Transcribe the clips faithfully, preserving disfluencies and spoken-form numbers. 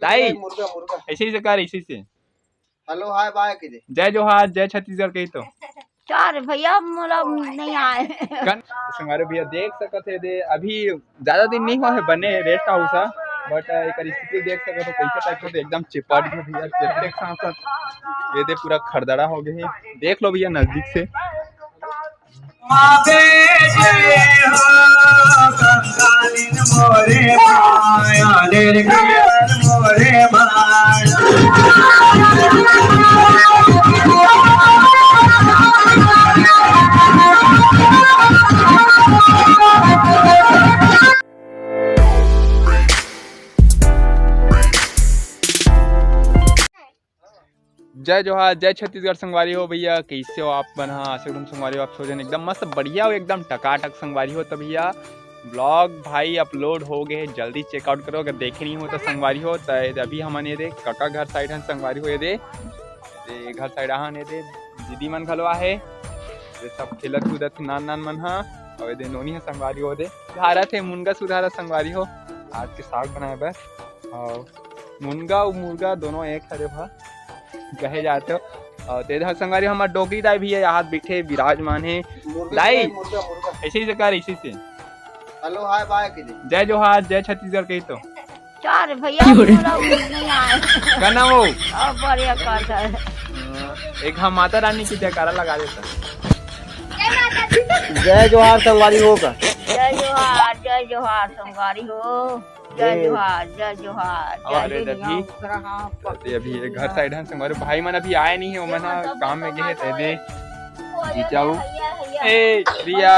दाई, मुर्गा, मुर्गा। ऐसे ही से कर, ऐसे ही से। Hello, hi, bye कहि दे। जय जोहार, जय छत्तीसगढ़ कहि तो। का रे भैया, मोला नहीं आए। कन-, संगवारी भैया देख सकत हे दे, अभी ज्यादा दिन नहीं हुआ है बने rest house हा, but, अ, एकर स्थिति देख सकत हो कैसे type के, एकदम चिपट गए भैया, चिपटे के साथ साथ ये दे पूरा खरदड़ा हो गए है। देख लो भैया नजदीक से। जय जोहार, जय छत्तीसगढ़ संगवारी हो भैया, कैसे हो आप मन ह? आशा करथन संगवारी हो आप सब झन एकदम मस्त बढ़िया हो, एकदम टकाटक संगवारी हो। त भैया vlog भाई upload हो गए हे, जल्दी check out करो अगर देखे नहीं हो तो संगवारी हो। त अभी हमन ये दे कका घर side हन संगवारी हो, ये दे, ये घर side आहन, ये दे दीदी मन घलो आहे, ये सब खेलत कूदत हे नान नान मन ह, और ये दे नोनी ह संगवारी हो, ये दे सुधारत हे, मुनगा सुधारत संगवारी हो, आज के साग बनाए बर। और मुनगा अउ मुर्गा दोनों एक हरे भा कहे जात हो। और तेरे संगवारी हमार डोकरी दाई भी है, यहाँ बैठे विराजमान है। मुर्गा दाई, मुर्गा, मुर्गा। ऐसे ही से कर, ऐसे ही से। Hello, hi, bye कहि दे। जय जोहार, जय छत्तीसगढ़ कहि तो। का रे भैया, मोला नहीं आए। का नाम हो? अब बढ़िया कर है। एक हम माता रानी के जयकारा लगा देता। जय जोहार संगवारी हो का। जय जोहार, जय जोहार संगवारी हो। जय जोहार, जय जोहार। अरे दीदी, ये घर side हन संगवारी, भाई मन अभी आए नहीं है, ओमन ह काम में गए हे, ते दे जीजाऊ। ए रिया।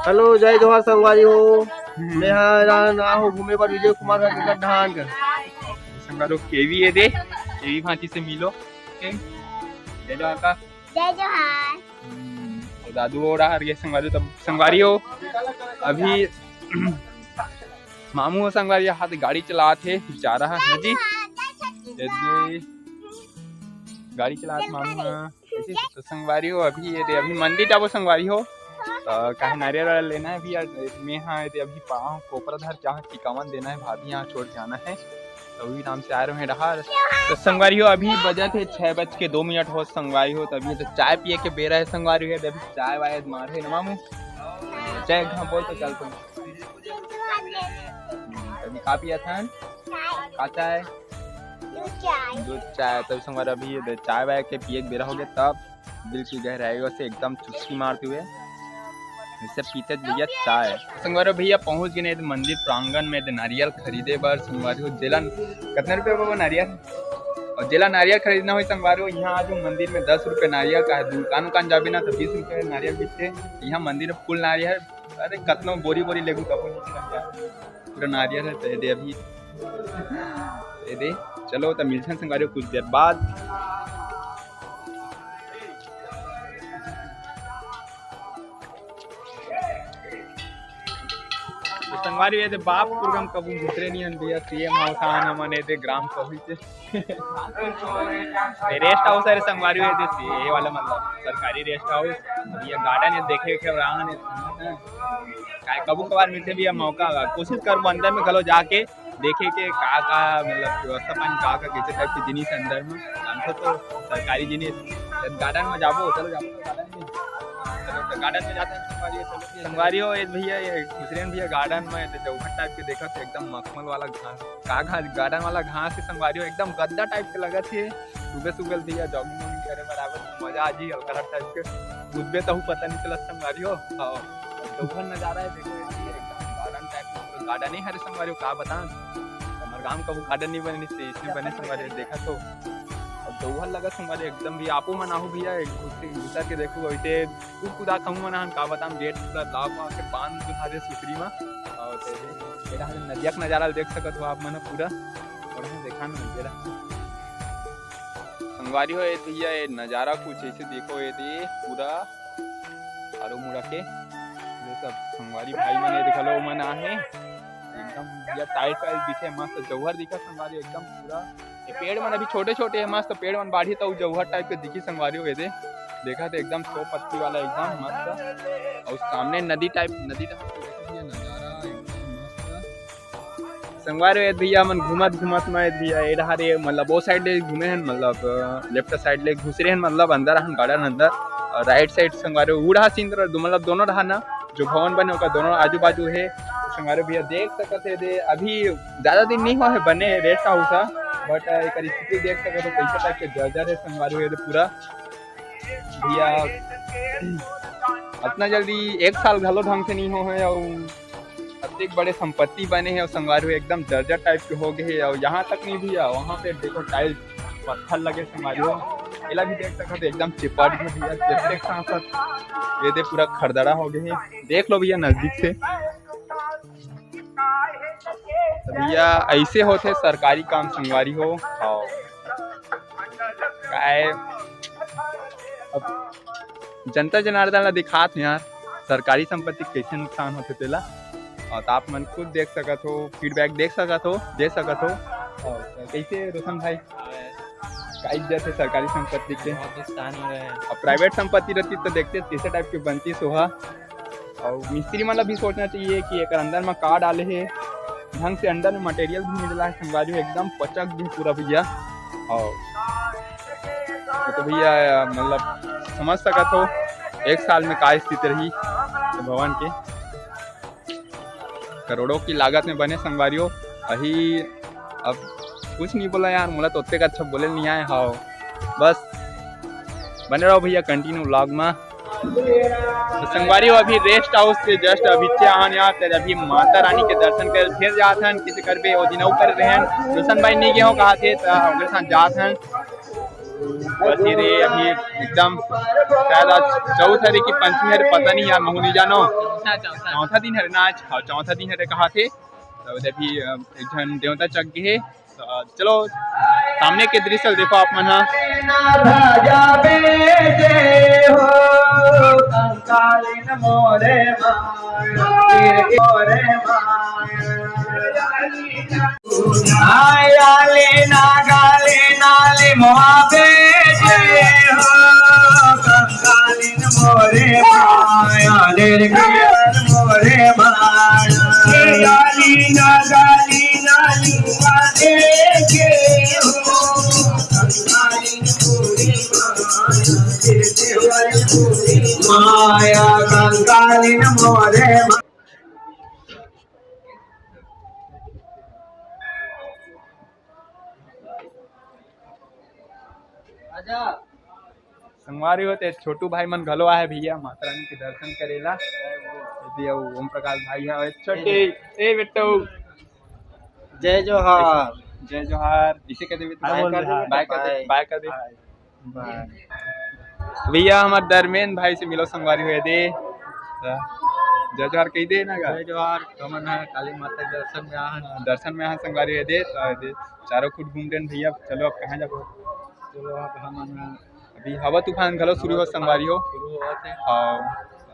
Hello, जय जोहार संगवारी हो। मैं हा ना हो घूमे बर विजय कुमार का टिकट धान कर। संगवारी केवी ये दे, केवी भांची से मिलो। जय जोहार का। जय जोहार। हम्म, दादू हो रहा है ये संगवारी, तब संगवारी हो अभी मामू हो संगवारी, हाथ गाड़ी चलात हे, जा रहा है जी। ये दे गाड़ी चलात मामू हा। तो संगवारी हो अभी ये दे अभी मंदिर जाबो संगवारी हो। तो काहे नारियल वाला लेना है भैया, मैं हा ये दे अभी पाँव कोपरा धर के टिकावन देना है, भाभी यहाँ छोड़ के आना है। तो वही नाम से आ रहे हैं डहार। तो संगवारी हो अभी बजत हे छह बज के दो मिनट हो संगवारी हो, तो अभी तो चाय पिए के बेरा है संगवारी हो। अभी चाय वाय मार है ना मामू, चाय घाम बोल तो चल तुम। अभी का पिया था? का चाय? दूध चाय। दूध चाय। तब संगवारी अभी ये दे चाय वाय के पिए के बेरा हो गया, तब दिल की गहराइयों से एकदम चुस्की मारते हुए इसे पीते भैया चाय। संगवारी भैया पहुंच गए ने मंदिर प्रांगण में दे नारियल खरीदे बर। संगवारी हो जेलन कितने रुपये बाबा नारियल? और जेला नारियल खरीदना हो संगवारी हो, यहाँ आज मंदिर में दस रुपये नारियल का है। दुकान उकान जाबे ना तो बीस रुपये नारियल बिकते, यहाँ मंदिर में फुल नारियल। अरे कतनो बोरी बोरी लेगू तब पूरा नारियल है। तो ये दे अभी ये दे, चलो तो मिलथन संगवारी हो कुछ देर बाद। तो संगवारी हो ये दे बाप प्रोग्राम कबू भीतरे नहीं हन भैया, सीएम हाउस आन हमन ये दे ग्राम सभी से। ये रेस्ट हाउस है रे संगवारी हो ये दे, ये वाला मतलब सरकारी रेस्ट हाउस। ये गार्डन ये देखे के रहा है। काय कभू कभार मिलथे भैया मौका, कोशिश करबो अंदर में घलो जाके देखे के का का मतलब व्यवस्था पानी का का कैसे टाइप के जिनिस है अंदर में। जानथो तो सरकारी जिनिस, जब गार्डन में जाबो, चलो जाबो गार्डन में, चलो तो गार्डन में जाते हैं संगवारी हो। संगवारी हो ये भैया, ये खुसरेन भैया गार्डन में तो चौखट टाइप के देखत एकदम मखमल वाला घास, का घास, गार्डन वाला घास है संगवारी हो, एकदम गद्दा टाइप के लगत है। सुबह सुबह भैया जॉगिंग वॉगिंग करे बराबर मजा आ जी, हल्का टाइप के कूदबे तहू पता नहीं चलत संगवारी हो। हाँ। जौहर नजारा है, देखो ये एकदम गार्डन टाइप में, गार्डन ही हरे संगवारी हो, का बताएं। हमारे गांव का वो गार्डन नहीं बने, इससे इसमें बने संगवारी हो, देखा तो। और जौहर लगा संगवारी एकदम भी आपो मन आहू भैया, एक घुस के घुसा के देखो, वैसे तू कुदा कहूँ मन आहन, का बताएं, गेट पूरा लाव पाव के बांध के हरे सुसरी में। और ये नदिया का नजारा देख सकत हो आप मन पूरा, और हम देखा ना नजारा। संगवारी हो ये भैया, ये नजारा कुछ ऐसे देखो, ये दे पूरा चारों मुड़ा के ये सब संगवारी भाई मन ये घलो मन आहे, एकदम या टाइट टाइट दिखे, मस्त जौहर दिखा संगवारी एकदम पूरा। ये पेड़ मन अभी छोटे छोटे है, मस्त पेड़ मन बाढ़ी तो जौहर टाइप के दिखी संगवारी हो ये दे, देखा तो एकदम सौ पत्ती वाला एकदम मस्त। और सामने नदी टाइप, नदी टाइप ये नजारा एकदम मस्त। संगवारी हो, ए भैया मन घूमत घूमत में, ए भैया ए डहार, मतलब वो साइड ले घूमे हन, मतलब लेफ्ट साइड ले घुसरे हन, मतलब अंदर हन गार्डन अंदर, और राइट साइड संगवारी हो, ऊ डहार सीन दो, मतलब दोनों डहार ना जो भवन बने ओकर दोनों आजू बाजू हे। संगवारी हो भैया देख सकत हे दे, अभी ज्यादा दिन नहीं हुआ है बने रेस्ट हाउस हा, बट एकर स्थिति देख सकत हो कैसे टाइप के जर्जर है संगवारी हो, ये दे पूरा भैया अतना जल्दी एक साल घलो ढंग से नहीं हो है, और अतेक बड़े संपत्ति बने हे, और संगवारी हो एकदम जर्जर टाइप के हो गए हे, और यहाँ तक नहीं भैया, वहाँ पे देखो टाइल्स पत्थर लगे संगवारी हो, एला भी देख सकत हो एकदम चिपट गए भैया, चिपटे के साथ साथ ये दे पूरा खरदड़ा हो गए हे। देख लो भैया नजदीक से, तो भैया ऐसे होथे सरकारी काम संगवारी हो। हाँ। काय अब जनता जनार्दन ला दिखात हे यार, सरकारी संपत्ति कैसे नुकसान होथे तेला। और आप मन खुद देख सकत हो, फीडबैक देख सकत हो, दे सकत हो। और कैसे रोशन भाई, का इज्जत है सरकारी संपत्ति के? बहुत नुकसान हो रहा है। अब प्राइवेट संपत्ति रहती तो देखते कैसे टाइप के बनती सोहा। और मिस्त्री मन ला भी सोचना चाहिए कि एकर अंदर में का डाले हे, ढंग से अंदर में मटेरियल भी नहीं डाला है संगवारी हो, एकदम पचक भी पूरा भैया। और ये तो भैया मतलब समझ सकत हो एक साल में का स्थिति रही भवन के, करोड़ों की लागत में बने संगवारी हो। अही अब कुछ नहीं बोला यार, मोला तो ओतेक अच्छा बोले नहीं आए। हाँ बस बने रहो भैया कंटिन्यू व्लॉग में। तो संगवारी हो अभी रेस्ट हाउस से जस्ट अभी चे आहन यार, तेरे अभी माता रानी के दर्शन कर फिर जात हन, किसे करबे वो दिन ऊपर रहन, रोशन भाई नहीं गए हो कहा थे तो उनके साथ जात हन। बस ये रे अभी एकदम शायद आज चौथा रे कि पंचमी हरे, पता नहीं यार, महू नहीं जानो। चौथा, चौथा। चौथा दिन हरे ना आज, हाँ चौथा दिन हरे कहा थे। तो अभी अ, एक झन देवता चक गए हे। तो चलो सामने के दृश्य देखो आप मन हा। राजा बेटे हो, कंकालीन मोरे माया, मोरे माया। आया ले नागा ले नाले मोहा बेटे हो, कंकालीन मोरे माया, निर्गुण मोरे माया। गाली ना गाली नाली मारे के हो, कंकालीन मोरे माया, निर्गुण मोरे माया, कंकालीन मोरे माया। संगवारी हो ते छोटू भाई मन घलो आहे भैया माता रानी के दर्शन करेला। ये भी अउ ओम प्रकाश भाई है, छोटे, ए बेटो। जय जोहार। जय जोहार। इसे कह दे, हाय बोल दे, हाय। बाय कर दे, बाय। बाय कर दे। हाय। बाय। भैया हमार धर्मेंद्र भाई से मिलो संगवारी हो दे। जय जोहार कह दे ना गा। जय जोहार। हमन ह काली माता के दर्शन में आहन। दर्शन में आहन संगवारी हो दे, तो दे चारों खुट घूम देन भैया। चलो अब कहाँ जाबो? चलो अब हमन अभी हवा तूफान घलो शुरू हो संगवारी हो। शुरू होवत हे। हाँ,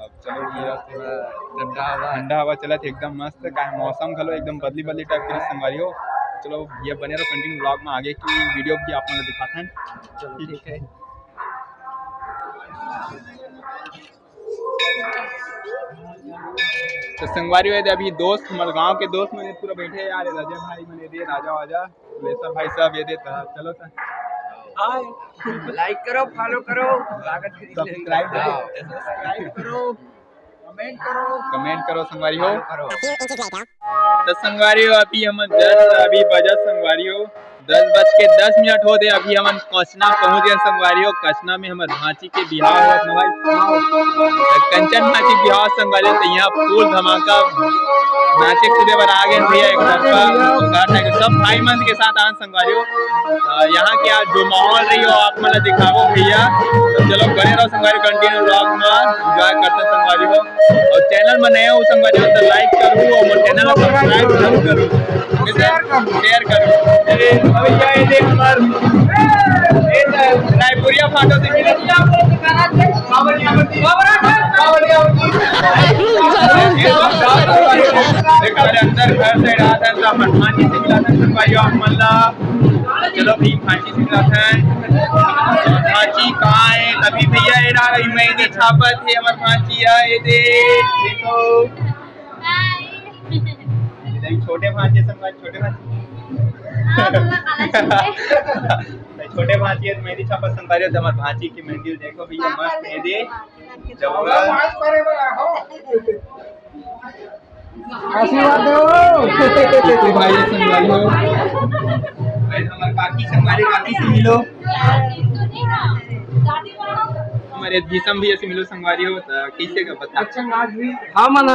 अब चलो भैया। थोड़ा ठंडा हवा। ठंडा हवा चलत हे, एकदम मस्त। का मौसम घलो एकदम बदली बदली टाइप के संगवारी हो। चलो भैया बने रहो कंटिन्यू व्लॉग में, आगे की वीडियो भी आप मन ला दिखाथन। चलो ठीक है। तो संगवारी हो दे अभी दोस्त, हमारे गांव के दोस्त मन पूरा बैठे हे यार, राजा भाई मन दे, राजा वाजा। सुलेश्वर भाई साहब ये देता, चलो सर। हाय। लाइक करो, फॉलो करो, स्वागत करी। सब्सक्राइब करो। हाँ। सब्सक्राइब करो, कमेंट करो। कमेंट करो संगवारी हो। फॉलो करो। तो संगवारी हो अभी हमन दस, अभी बजत संगवारी हो दस बज के दस मिनट होत हे। अभी हमन कचना पहुंच गए संगवारी हो। कचना में हमर भांची के बिहाव होत ना भाई। कंचन भांची के बिहाव संगवारी हो, तो यहाँ फुल धमाका नाचे कूदे बर आ गए भैया एक तरफा। जोरदार टाइप के सब भाई मन के साथ आन संगवारी हो। अ, यहाँ के आज जो माहौल रही हो आप मन ला दिखाबो भैया। तो चलो बने रहो संगवारी, कंटिन्यू व्लॉग में एंजॉय करते संगवारी हो। और चैनल में नए हो संगवारी हो तो लाइक करो और चैनल ला सब्सक्राइब जरूर करो। शेयर करो। शेयर करो। अरे भैया ये देख पर ये रायपुरिया फाटो से मिले। देखो, अंदर घर से रात है, तो हनुमान जी से मिला था, भाई, आप मल्ला। चलो, भीम फांसी से मिला था। फांसी कहाँ है? तभी भैया, ये रहा, ये मैं, ये छापत है, हमारे फांसी है, ये दे, देखो। छोटे भांचे संगवारी, छोटे भांचे। हाँ, बोला, काला चीज है। छोटे भांचे हे त मेहंदी छापत संगवारी हो, त हमर भांची के मेहंदी देखो भैया, मस्त मेहंदी। जबरदस्त। आशीर्वाद दो। भाई संगवारी हो। भाई हमर काकी संगवारी, काकी से मिलो। हमर भीषम भैया से मिलो संगवारी हो, त कइसे का बता? हमन ह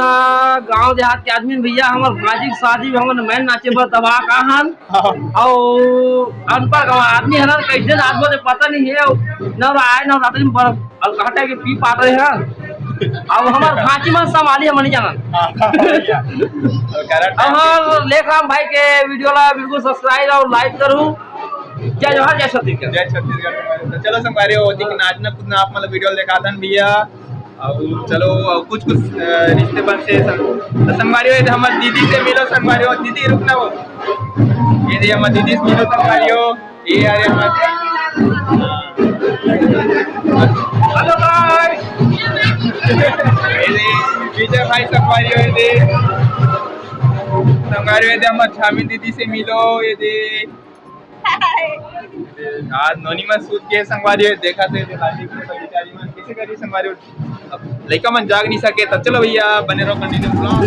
गांव देहात के आदमी भैया, हमर भांजी के शादी में हमन main नाचे बर तबाह का हन। हाँ। अउ अनपढ़ गांव आदमी हन, कइसे नाचबो ते पता नहीं हे। अउ नवराय नवरात्रि में बर-, अलकहटा के पी पाट रहे हन। अब हमर भांजी मन संभाली हमन नहीं जानन। हाँ, हाँ, भैया। अब हमर लेखराम भाई के video ला बिल्कुल subscribe अउ like करू। जय जोहार, जय छत्तीसगढ़। जय छत्तीसगढ़। त चलो संगवारी हो, ओती के नाचना कूदना आप मन ला video ला देखाथन भैया। अउ चलो, अउ कुछ कुछ, अ, रिश्ते बनथे संग-, त संगवारी हो, ये दे हमर दीदी से मिलो संगवारी हो, दीदी रुकना वो। ये दे हमर दीदी से मिलो संगवारी हो, ये आ रे हमर, hello guys। ये दे विजय भाई संगवारी हो, ये दे संगवारी हो, ये दे हमर छामी दीदी से मिलो, ये दे आज नोनी मन सूत के संगवारी हो, देखा थे हाली के बेचारी मन कइसे करी संगवारी हो। अब लइका मन जाग नहीं सके, त चलो भैया बने रहो continue vlog।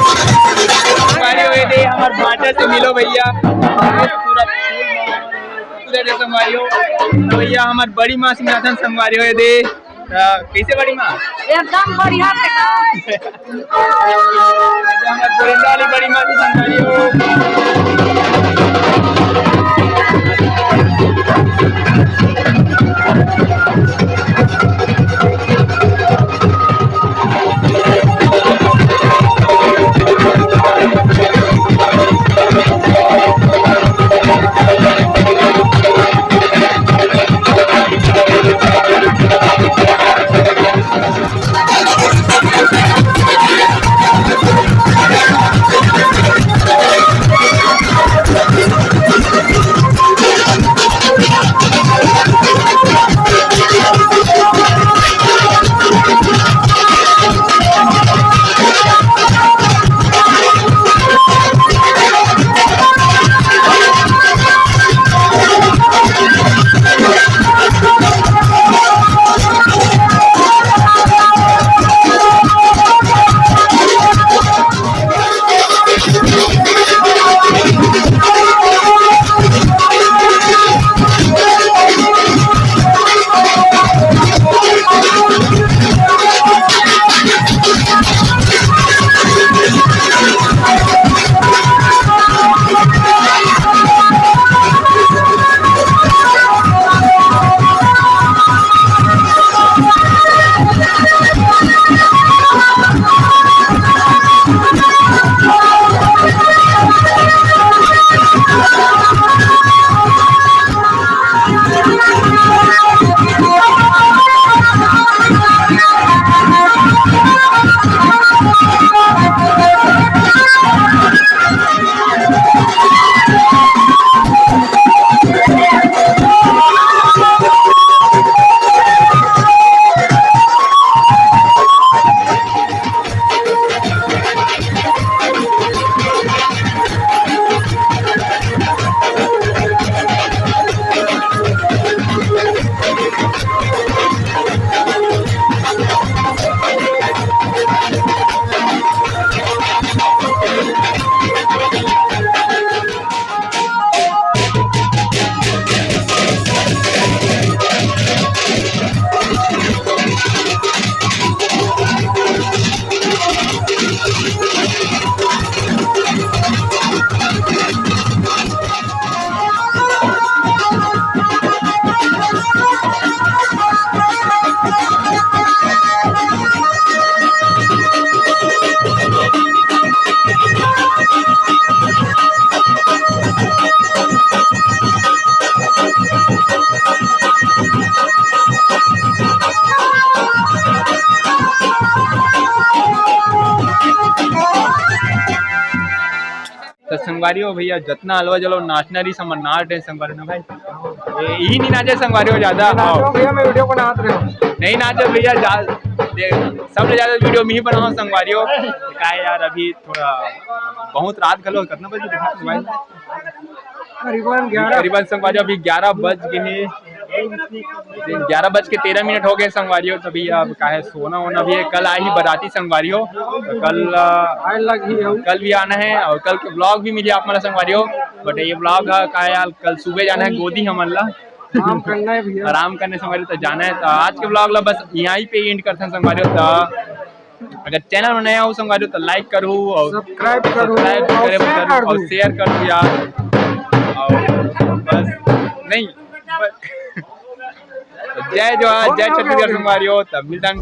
संगवारी हो, ये दे हमर भांचा से मिलो भैया। पूरा पूरा दे संगवारी हो। तो भैया हमर बड़ी माँ से मिलाथन संगवारी हो, ये दे। अ, कइसे बड़ी माँ? एकदम बढ़िया से। हमर पुरंदा वाली बड़ी माँ से संगवारी हो। संगवारी हो भैया, जतना अलवा जलो नाचना रही, समझ नाच डे संगवारी ना भाई। ये यही नहीं नाचे संगवारी हो ज्यादा। नाचो भैया, मैं वीडियो बनात रहे हूँ। नहीं नाचे भैया, जा-, दे-, सबले ज्यादा वीडियो मैं ही बनाऊँ संगवारी हो। काय यार, अभी थोड़ा बहुत रात घलो, कितना बजे भाई? करीबन ग्यारह। करीबन संगवारी हो, अभी ग्यारह बज गए हैं। ग्यारह बज के तेरह मिनट हो गए संगवारी हो। तभी अब काहे सोना वोना भी है, कल आही बराती संगवारी हो, तो कल, आ, आए लग ही है। कल भी आना है और कल के ब्लॉग भी मिली आप मन ला संगवारी हो। बट ये ब्लॉग है का यार, कल सुबह जाना है गोदी हमन ला। आराम करना है भैया। आराम करने संगवारी हो तो जाना है। तो आज के ब्लॉग ला बस यहीं पे एंड करते हैं संगवारी हो। तो अगर चैनल में नया हो संगवारी हो तो लाइक करू और सब्सक्राइब करू सब्सक्राइब और करे शेयर करू कर और दू। शेयर करू यार। और बस नहीं, बस जय जोहार, जय छत्तीसगढ़ संगवारी हो, तब मिलता है।